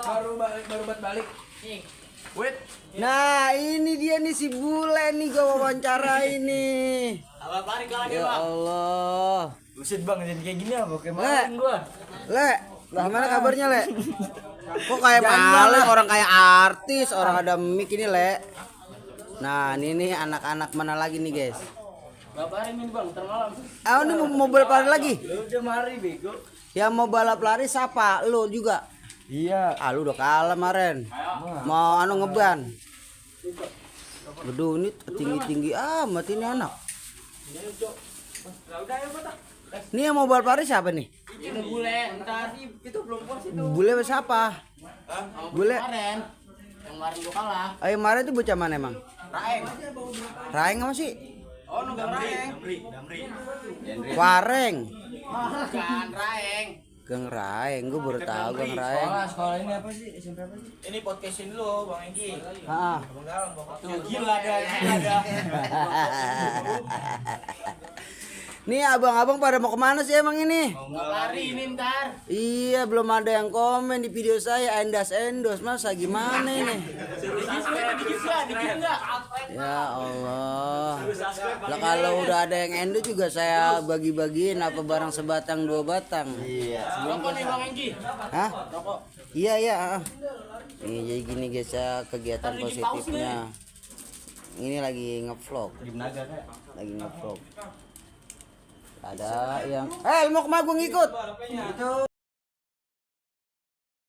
Baru balik. Wait. Nah ini dia nih si bule nih gua wawancara ini. Ya Allah. Buset bang, jadi kayak gini apa? Kayak main gua. Le, gimana kabarnya Le? Kok kayak maling orang kayak artis, orang ada mic ini Le. Nah ini nih anak-anak mana lagi nih guys? Berapa hari ini bang? Termalam. Ah ini mau balap lari lagi? Lu udah mari bego. Yang mau balap lari siapa? Lu juga? Iya. Ah lu udah kalah kemarin. Mau anu ngeban. Bedunit tinggi-tinggi amat ini anak. Ini yang mau balap lari siapa nih? Ini bule, entar itu belum puas itu. Bule siapa? Bule. Kemarin. Yang kemarin lu kalah. Ayo kemarin tuh bocah mana emang? Raeng. Raeng apa sih? Oh, nu Raeng. Wareng. Bukan Raeng. Gang Raeng, gue baru tahu Gang Raeng. Sekolah ini apa sih? SMP apa sih? Ini podcastin lu, Bang Egi. Heeh. Abang Galang, Bang. Gila ada. Nih abang-abang pada mau kemana sih emang ini? Mau lari ini ntar. Iya belum ada yang komen di video saya endos masa gimana ini? Dikit enggak? Ya Allah. Lah kalau udah ada yang endo juga saya bagi-bagiin apa barang sebatang dua batang. Iya. Rokok nih Bang Egi. Hah? Rokok. Iya. Ini jadi gini guys ya kegiatan positifnya. Ini lagi ngevlog. Lagi ngevlog. Ada yang mau ke Magung ikut. Itu